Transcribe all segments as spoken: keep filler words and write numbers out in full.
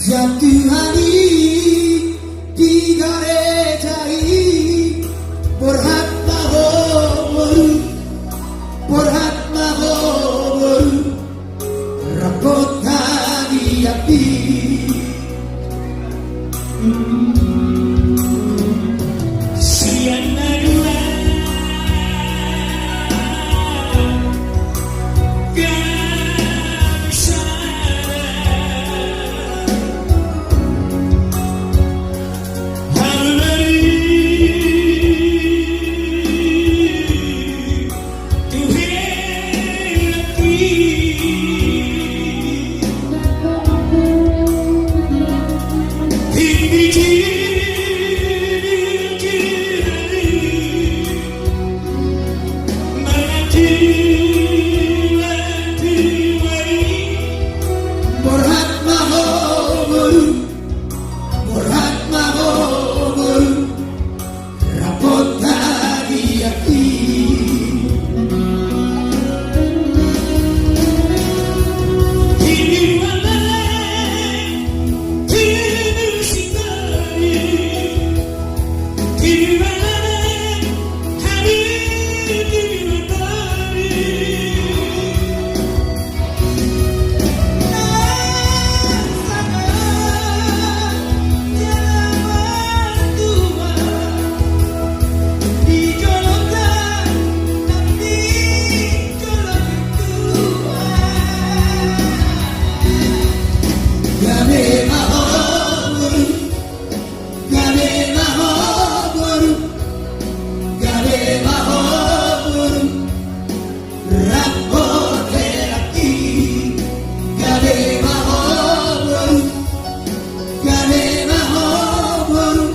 Tuhan i di gareja i, borhat ma ho boru, borhat ma ho boru, rap hita di api. Sian na dua, gabe sada. Hambari tu hela i. Tinggi di kiri. Borhat ma ho boru, borhat ma ho boru, rap hita di api. Ini malam, ini sitari. Gabe ma ho boru, gabe ma ho boru, gabe ma ho boru, rap hita di api. Gabe ma ho boru, gabe ma ho boru,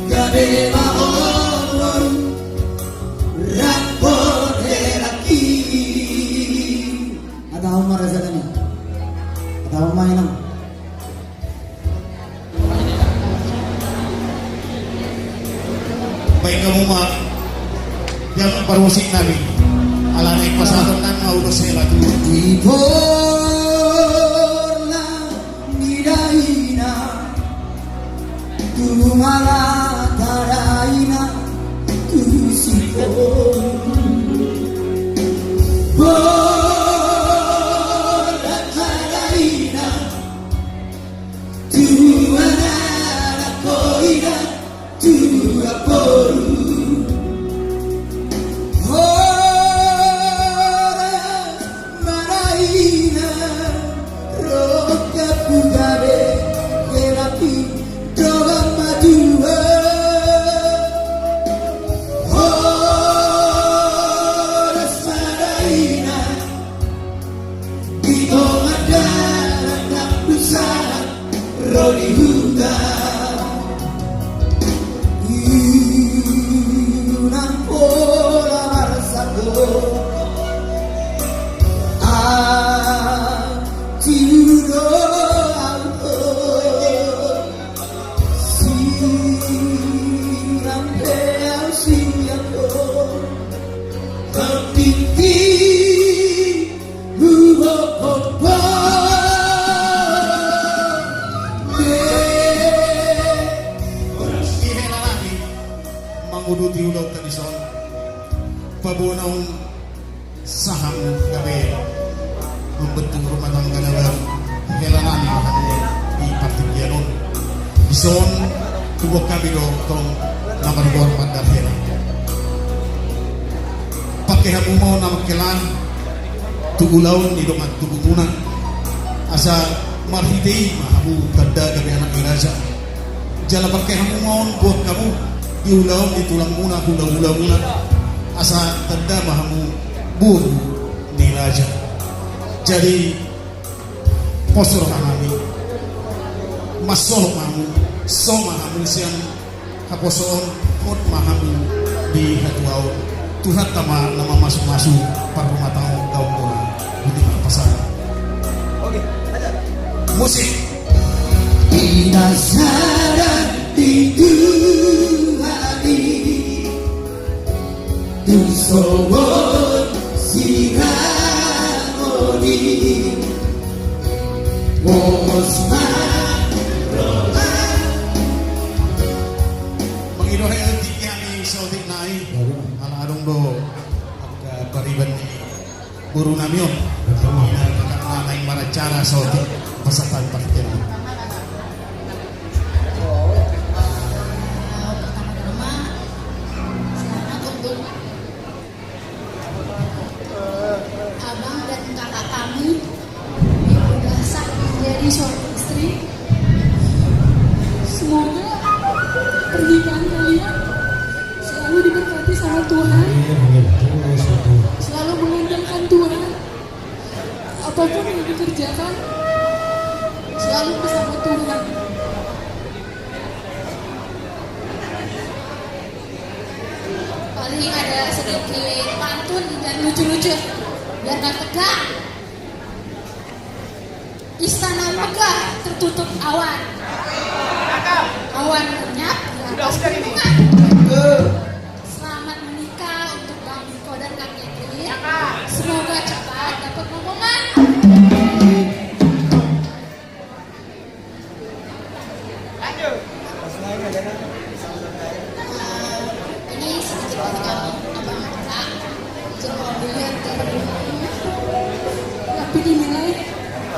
gabe ma ho boru, rap hita di api. Hatahon ma raja nami. Hatahon ma inang. Baen hamu ma, ia parmusik nami. Alana i pasahaton nami ma ulos hela tu. Di borhat ni dainang, tu halak dainang, tu sipon. Borhat ma dainang, tu anak dainang, tu boru. Horas ma dainang, rongkapmu gabe hela i, dongan ma tubu. Horas ma dainang, di tonga dalan na busa ro di huta. Unang pola marsago. Atiu do au. Sian pe au sian ho. Hatipi hubohobon. Horas di hela nami, manguduti ulaonta dison. Paboa naung sahat gabe mambentuk rumah tangga na baru. Hela nami di partingkian on. Dison huboan hami do tong na margoar mandar hela. Pangke hamu ma on na mangkela tu ulaon ni dongan tubumuna, asa marhite i ma hamu tanda gabe anak ni raja. Jala pangke hamu ma on, boan hamu di ulaon ni tulangmuna, hulahulamuna, asa tanda ma hamu boru ni raja. Jadi pos roha nami, mansol ma hamu, so ma hamu sian haposoon, hot ma hamu di hatuaon. Tuhanta ma na mamasumasu parrumatanggaon muna. Boti ma pasahat. Musik. Pinasaran di Tuhan i, tu songon sirang on i, pos ma Guru nami on, na naeng maracara saotik, pasahat hami partingkian. Pertama-tama, selamat untuk abang dan kakak kami yang sudah sah menjadi suami istri. Semoga pernikahan kalian selalu diberkati sama Tuhan, selalu mengandalkan Tuhan. Apapun yang dikerjakan, selalu bersama Tuhan. Paling ada sedikit pantun dan lucu-lucu, biar nggak tegang. Istana megah tertutup awan. Awan lenyap di atas gunungan. Selamat menikah untuk Bang Niko dan Kak Catherine. Semoga cepat dapat momongan. Ini sedikit dari kami, Abang Kakak. Jangan dilihat dari, tapi dinilai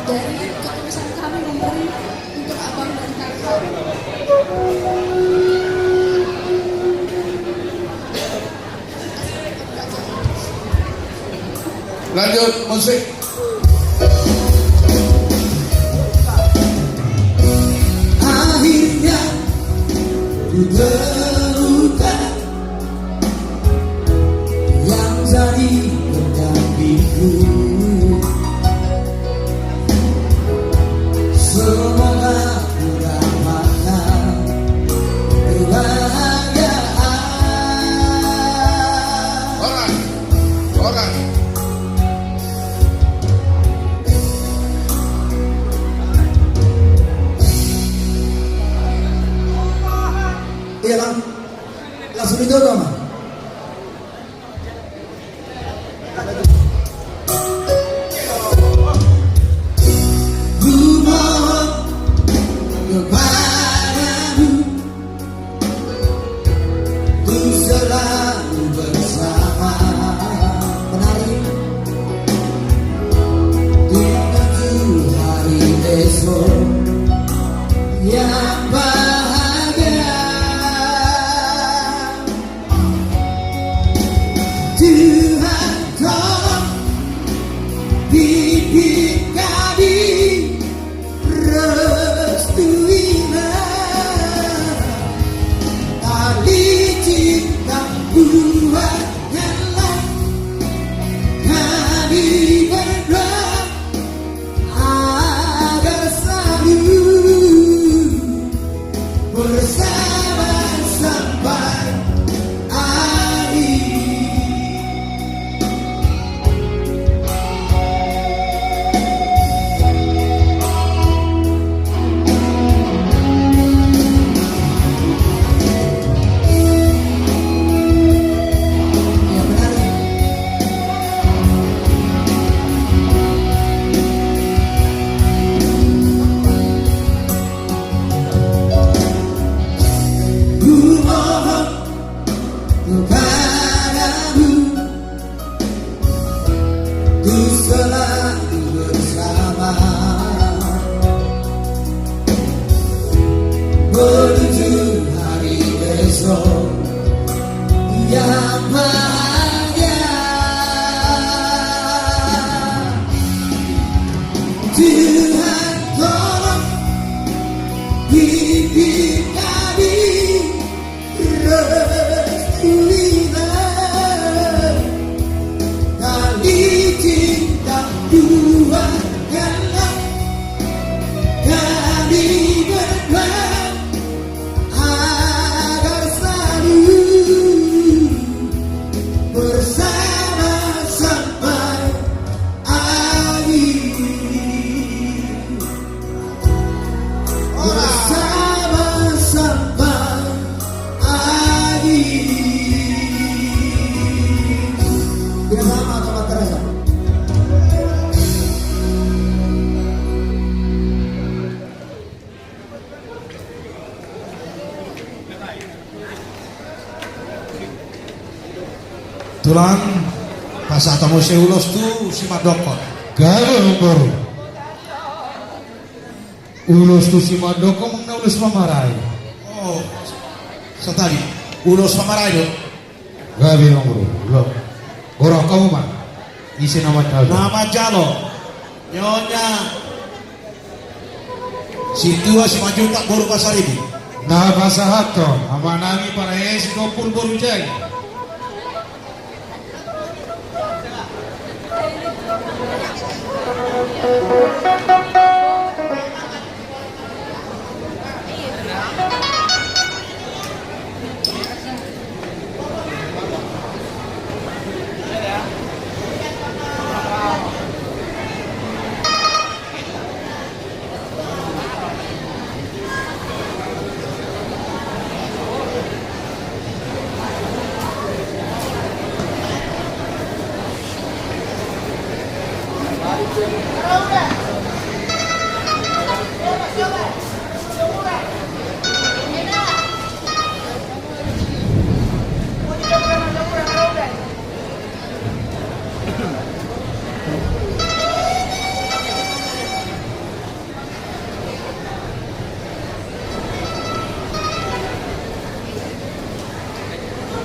dari ketulusan kami memberi untuk Abang dan Kakak. Lanjut musik. Akhirnya ku temukan yang jadi pendampingku. Semoga ku dapatkan kebahagiaan. Orang, orang. Iya, lang-, langsung itu dong. Ku mohon kepadamu untuk selalu bersama. Penari. Menuju hari esok yang bahagia. Tuhan tolong pimpin kami, restuilah tali cinta, kuatkanlah kami berdua agar selalu bersama sampai akhir. Ku mohon kepadamu untuk selalu bersama menuju hari esok yang bahagia. Tuhan tolong pimpin kami, restuilah tali cinta, kuatkanlah kami berdua agar selalu bersama sampai akhir. Bersama sampai akhir. Tidak sama, sama terasa. Tulang, Pasahat ma muse ulos tu si mandokkon. Gabe, amangboru. Ulos tu si mandokkon manang ulos pamarai? Oh, satadi. Ulos pamarai do. Gabe, amangboru. Lo. Borok hamu ma. Ise na manjalo? Na manjalo. Nyonya Sintua Simanjuntak boru Pasaribu. Na pasahathon, amanami Panahe Sitompul boru Jai.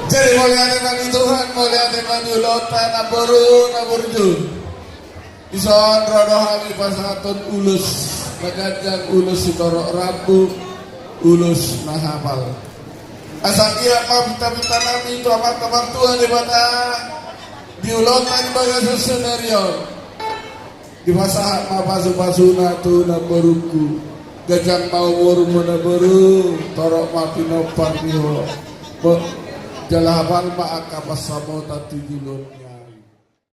Jadi mauliate ma di Tuhan, mauliate ma di ulaonta, namboru, namboru. Dison ro do hami pasahathon ulos na ganjang, ulos sitorop rambu, ulos na hapal. Asa tiap ma pinta-pinta nami tu Amanta Martua Debata di ulaonta di bagasan sadari on. Dipasahat ma pasu-pasuna tu namborungku. Ganjang ma umurmu namboru, torop ma pinompar ni ho. Bo-, jala hapal ma angka pansamotan tu joloan.